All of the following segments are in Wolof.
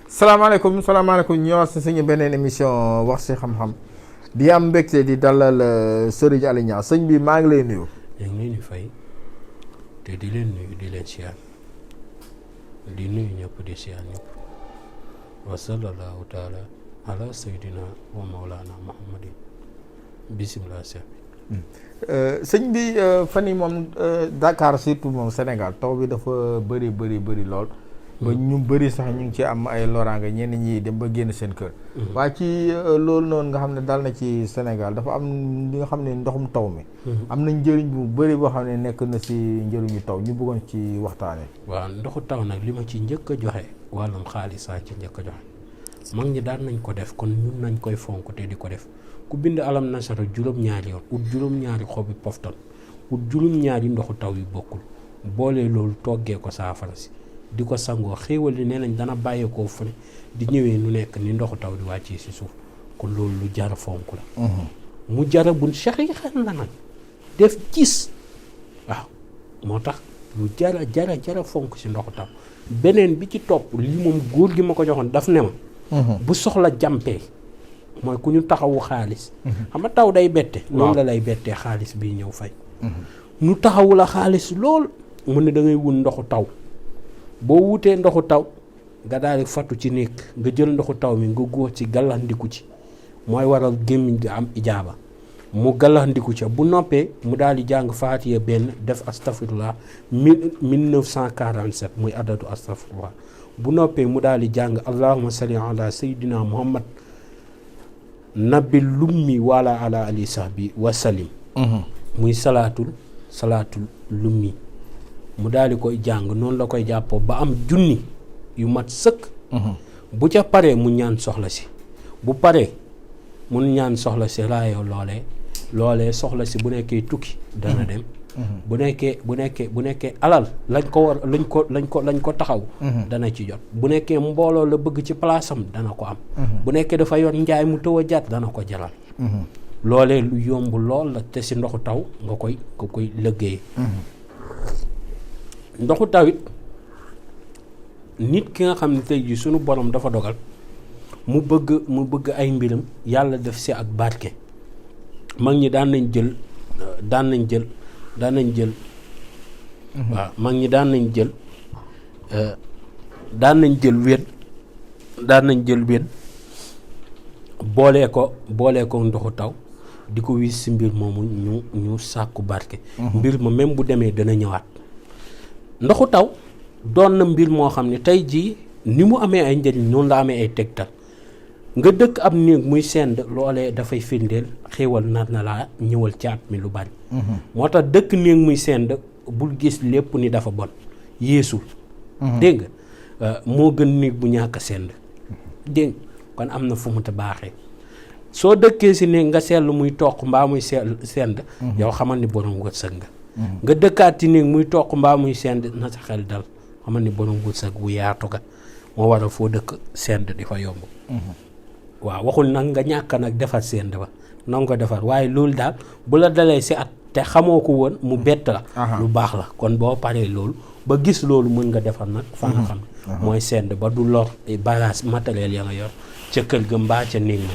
salaamaaleykum ñëwaat si suñu beneen émission wax si xam-xam di am mbégte di dalal Serigne Aly Niang sëñ bi maa ngi lay nuyu. yaa ngi leen di fay te di leen nuyu di leen siyaar di nuyu ñëpp di siyaar ñëpp wa sallallahu taala ala sayyidina wa mawlana muhammadin bisimilah seex bi. sëñ bi fan yi moom Dakar surtout moom Sénégal taw bi dafa bëri lool. ba ñu bëri sax ñu ngi ci am ay loraange ñenn ñi dem ba génn seen kër. waaye ci loolu noonu nga xam ne dal na ci Sénégal dafa am li nga xam ne ndoxum taw mi. am na njëriñ bu bëri boo xam ne nekk na si njëriñu taw ñu bëggoon ci waxtaanee. waaw ndoxu taw nag li ma ci njëkk a joxe wàllum xaalis saa ci njëkk a joxe mag ñi daan nañ ko def kon ñun nañ koy fonk te di ko def ku bind alam nasara juróom-ñaari yoon ut juróom-ñaari xobi poftan ut juróom-ñaari ndoxu taw yu bokkul boole loolu toggee ko saafara si. di ko sangoo xéewal li nee nañ dana bàyyeekoo fu ne di ñëwee nu nekk ni ndoxu taw di wàccee si suuf kon loolu lu jara fonk la mu jara buñ saxiixan la nag def gis waaw moo tax lu jara fonk si ndoxu taw beneen bi ci topp li moom góor gi ma ko joxoon daf ne ma bu soxla jàmpee mooy ku ñu taxawu xaalis xam nga taw day bette noonu la lay bettee xaalis bii ñëw fay ñu taxawu la xaalis lool mu ne da ngay wun ndoxu taw boo wutee ndoxu taw nga daal di fattu ci néeg nga jël ndoxu taw mi nga góor ci gàllandiku ci mooy waral gémmiñ gi am ijaaba mu gàllandiku ca bu noppee mu daal di jàng faatiya benn def astafirullah 1947 muy adatu astafirullah bu noppee mu daal di jàng allahumma salli ala sayyidina muhammad nabil lummi wala ala ali sahbi wasalim muy salaatul lummi mu daal di koy jàng noonu la koy jàppoo ba am junni yu mat sëkk bu ca paree mu ñaan soxla si bu paree mu ñaan soxla si raayoo loolee soxla si bu nekkee tukki dana dem bu nekkee alal lañ ko taxaw dana ci jot bu nekkee mbooloo la bëgg ci palaasam dana ko am bu nekkee dafa yor njaay mu tëw a jat dana ko jaral loolee lu yomb lool la te si ndoxu taw nga koy liggéey ndoxu tawit nit ki nga xam ne tey jii sunu borom dafa dogal mu bëgg ay mbiram yàlla def si ak barke mag ñi daan nañ jël waaw mag ñi daan nañ jël wén boolee ko ndoxu taw di ko wis si mbir moomu ñu sàkku barke mbir ma même bu demee dana ñëwaat ndoxu taw doon na mbir moo xam ne tey jii ni mu amee ay njëriñ noonu la amee ay tegtal nga dëkk ab néeg muy send loolee dafay firndeel xéewal nar na laa ñëwal ci at mi lu bari moo tax dëkk néeg muy send bul gis lépp ni dafa bon yeesul dégg nga moo gën néeg bu ñàkk send dégg kon am na fu mu te baaxee soo dëkkee si néeg nga seetlu muy toq mbaa muy send yow xamal ni borom wërsëg nga dëkkaat ci néeg muy toq mbaa muy send na sa xel dal xamal ni borom wërsëg bu yaatu ga moo waral foo dëkk send di fa yomb waaw waxul nag nga ñàkk nag defar send ba na nga ko defar waaye loolu daal bu la dalee si at te xamoo ko woon mu bett la lu baax la kon boo paree loolu ba gis loolu mën nga defar nag fa nga xam ne mooy send ba du lor bagage matériel ya nga yor ca kër ga mbaa ca néeg ma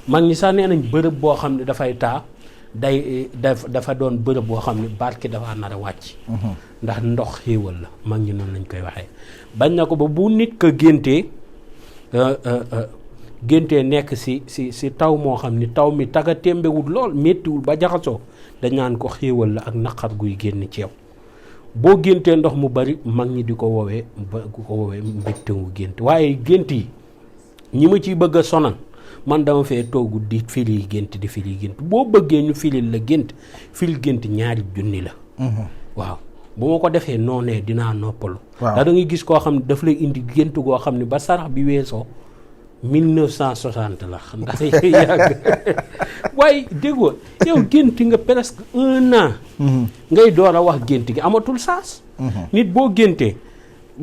mag ñi sax nee nañ bërëb boo xam ne dafay taa dafa doon bërëb boo xam ne barke dafa nar a wàcc ndax ndox xéewal la mag ñi noonu lañ koy waxee bañ na ko ba bu nit ka géntee nekk si taw moo xam ni taw mi taga témbewul lool méttiwul ba jaxasoo dañ naan ko xéewal la ak naqar guy génn ci yow boo géntee ndox mu bari mag ñi di ko woowee mbégtewu gént waaye gént yi ñi ma ciy bëgg a sonal man dama fee toogu di firi gént boo bëggee ñu firil la gént firi gént ñaari junni la waaw bu ma ko defee noonee dinaa noppalu. waaw ndax da ngay gis koo xam ne daf lay indi gént goo xam ne ba sarax bi weesoo 1960 la ndax yàgg waaye déggoo yow gént nga presque 1 an. ngay door a wax gént gi amatul saas. nit boo géntee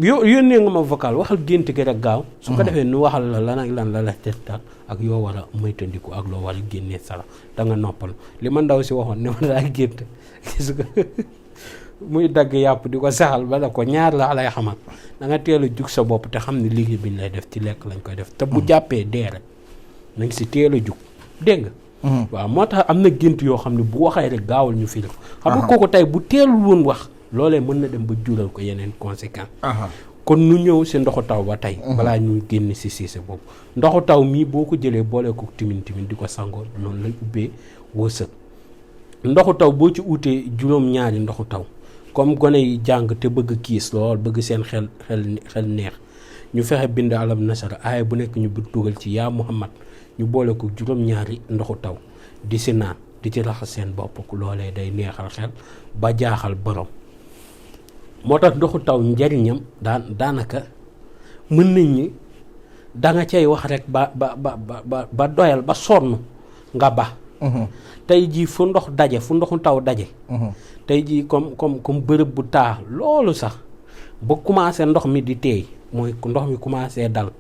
yónnee nga ma vocal waxal gént gi rek gaaw. su ko defee nu waxal la lan ak lan la tettal ak yoo war a moytandiku ak loo war a génnee sarax da nga noppal li ma ndaw si waxoon ne ma daa gént gis nga muy dagg yàpp di ko saxal ba la ko ñaar la lay xamal da nga teel a jug sa bopp te xam ne liggéey bi ñu lay def ci lekk lañ koy def te bu jàppee dee rek nañ si teel a jug dégg nga. waaw moo tax am na gént yoo xam ne bu waxee rek gaawal ñu firi ko. xam nga kooku tey bu teelul woon wax loolee mën na dem ba jural ko yeneen conséquences. kon nu ñëw si ndoxu taw ba tey. balaa ñuy génn si siise boobu ndoxu taw mii boo ko jëlee boole ko timin di ko sangoo noonu lay ubbee wërsëg. ndoxu taw boo ci utee juróom-ñaari ndoxu taw comme gone yi jàng te bëgg kiis lool bëgg seen xel neex ñu fexe bind alam nasara aaya bu nekk ñu bëgg dugal ci yaa Muhammad ñu boole ko juróom-ñaari ndoxu taw di si naan di ci raxas seen bopp loolee day neexal xel ba jaaxal borom. moo tax ndoxu taw njariñam daanaka mën nañ ni da nga cay wax rek ba doyal ba sonn nga ba. tey jii fu ndoxu taw daje. tey jii comme bërëb bu taa loolu sax ba commencé ndox mi di teey mooy ndox mi commencé dal.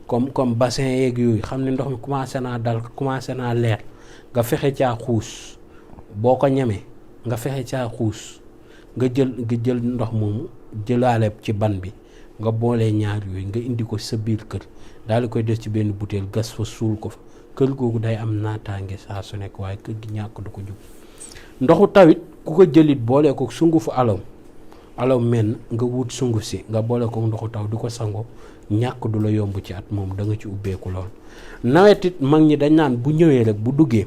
comme bassin yeeg yooyu xam ne ndox mi commencé naa dal commencé naa leer nga fexe caa xuus boo ko ñemee nga fexe caa xuus nga jël ndox moomu jëlaale ci ban bi nga boolee ñaar yooyu nga indi ko sa biir kër daal di koy def ci benn butéel gas fa suul ko fa kër googu day am naataange saa su nekk waaye kër gi ñàkk du ko jub. ndoxu tawit ku ko jëlit boole ko sungufu alaw menn nga wut sunguf si nga boole ko ndoxu taw di ko sangoo ñàkk du la yomb ci at moom da nga ci ubbeeku lool. nawet it mag ñi dañ naan bu ñëwee rek bu duggee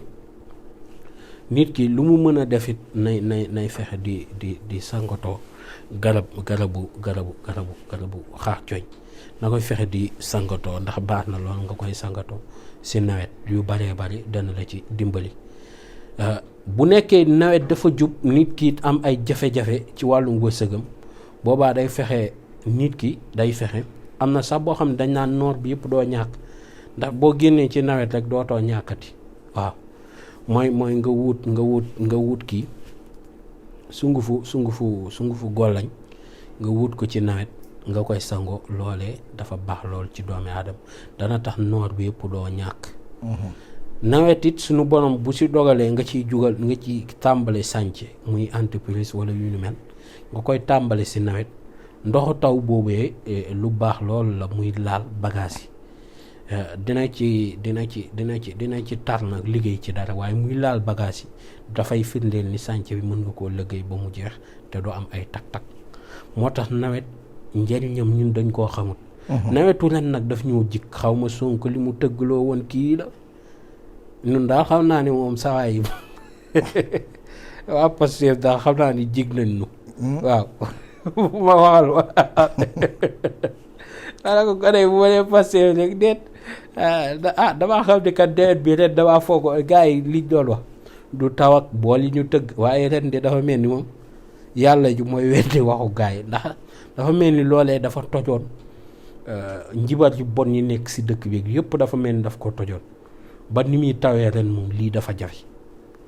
nit ki lu mu mën a defit nay fexe di sangatoo garabu xaax coñ na koy fexe di sangatoo ndax baax na lool nga koy sangatoo si nawet yu baree bari dana la ci dimbali. bu nekkee nawet dafa jub nit ki am ay jafe-jafe ci wàllum wërsëgam boobaa day fexe nit ki day fexe am na sax boo xam ne dañ naan noor bi yëpp doo ñàkk ndax boo génnee ci nawet rek dootoo ñàkkati waaw mooy nga wut kii sungufu gollañ nga wut ko ci nawet nga koy sango loolee dafa baax lool ci doomi aadama dana tax noor bi yëpp doo ñàkk. nawet it suñu borom bu si dogalee nga ciy jugal nga ci tàmbale sànce muy entreprise wala yu ni mel nga koy tàmbale si nawet ndoxu taw boobee lu baax loolu la muy laal bagage yi dina ci tar nag liggéey ci dara waaye muy laal bagage yi dafay firndeel ni sànce bi mën nga koo liggéey ba mu jeex te doo am ay tak-tak moo tax nawet njariñam ñun dañ koo xamut. nawetu ren nag daf ñoo jik xaw ma Sonko li mu tëggloo woon kii la ñun daal xam naa ne moom sawaay yi waa Pastef daal xam naa ni jig nañ nu waaw ma waxal daanaka ko ne bu ma nee Pastef rek déet damaa xam ne kat nawet bi ren damaa foog gars yi liñ doon wax du taw ak bool yi ñu tëgg waaye ren de dafa mel ni moom yàlla ju mooy weddi waxu gars yi ndax dafa mel ni loolee dafa tojoon njibar yu bon yi nekk si dëkk bi yëpp dafa mel ni daf ko tojoon ba ni muy tawee ren moom lii dafa jafe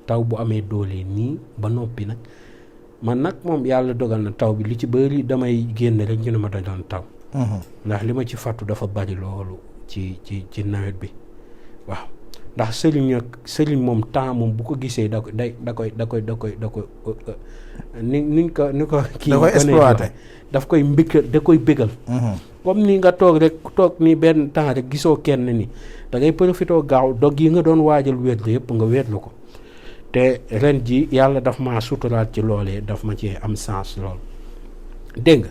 taw bu amee doole nii ba noppi nag man nag moom yàlla dogal na taw bi li ci bëri damay génn rek ñu ne ma dañoon taw. ndax li ma ci fàttu dafa bari loolu ci nawet bi waaw ndax sëriñ moom temps moom bu ko gisee da koy ni ko kii da koy exploité daf koy mbëggal da koy bégal. comme ni nga toog nii benn temps rek gisoo kenn ni da ngay profité gaaw dog yi nga doon waajal wéetlu yëpp nga wéetlu ko te ren ji yàlla daf maa suturaat ci loolee daf ma ci am sens lool dégg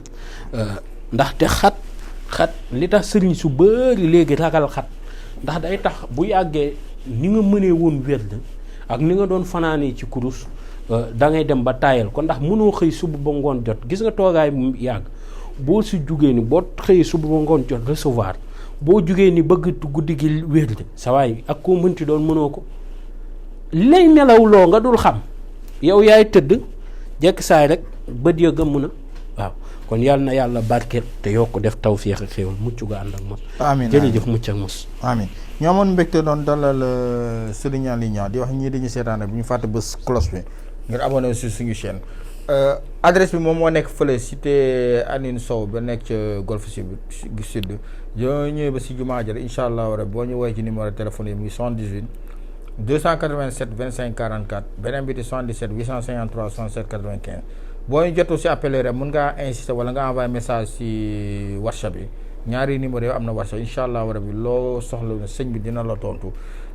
nga ndaxte xat li tax sëriñ su bëri léegi ragal xat ndax day tax bu yàggee ni nga mënee woon wéetlu ak ni nga doon fanaanee ci kurus da ngay dem ba taayal ko ndax mënoo xëy suba ba ngoon jot gis nga toogaay mu yàgg boo si jugee ni boo xëyee suba ba ngoon jot recevoir boo jugee ni bëgg guddi gi wéetlu sa waay ak koo mënti doon mënoo ko lay nelaw loo nga dul xam yow yaay tëdd jekk saay rek bët ya gëmm na waaw kon yàlla na yàlla barkeel te yokk def tawféex ak xéewal mucc ga ànd ak mos. amiin jërëjëf mucc ak mos. amiin ñoo amoon mbégte doon dalal Serigne Aly Niang di wax ñii dañu seetaane bu ñu fàtte bés cloche bi ngir abonné aussi suñu chaîne. Adresse bi moom moo nekk fële cité Aline Sow ba nekk ca Golf Sud yoo ñëwee ba si jumaa jël incha allah rek boo ñu woowee ci numéro téléphone yi muy 78 287 25 44 beneen bi di 77 853 67 95 boo ñu jotu si appelé rek mën ngaa insister wala nga envoyé message si WhatsApp yi ñaari numéro yoo am na WhatsApp incha allah rabi loo soxla sëñ bi dina la tontu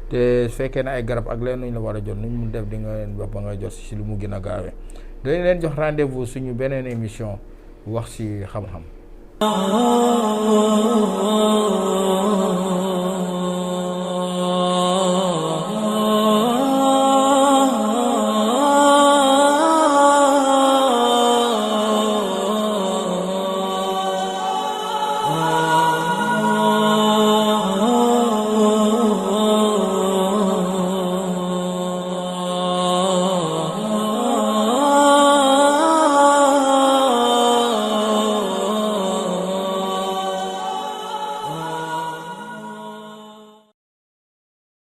te su fekkee ne ay garab ak leen nuñ la war a jot nuñ mun def di nga leen wax ba nga jot si lu mu gën a gaawee dañ leen jox rendez-vous suñu beneen émission wax si xam-xam.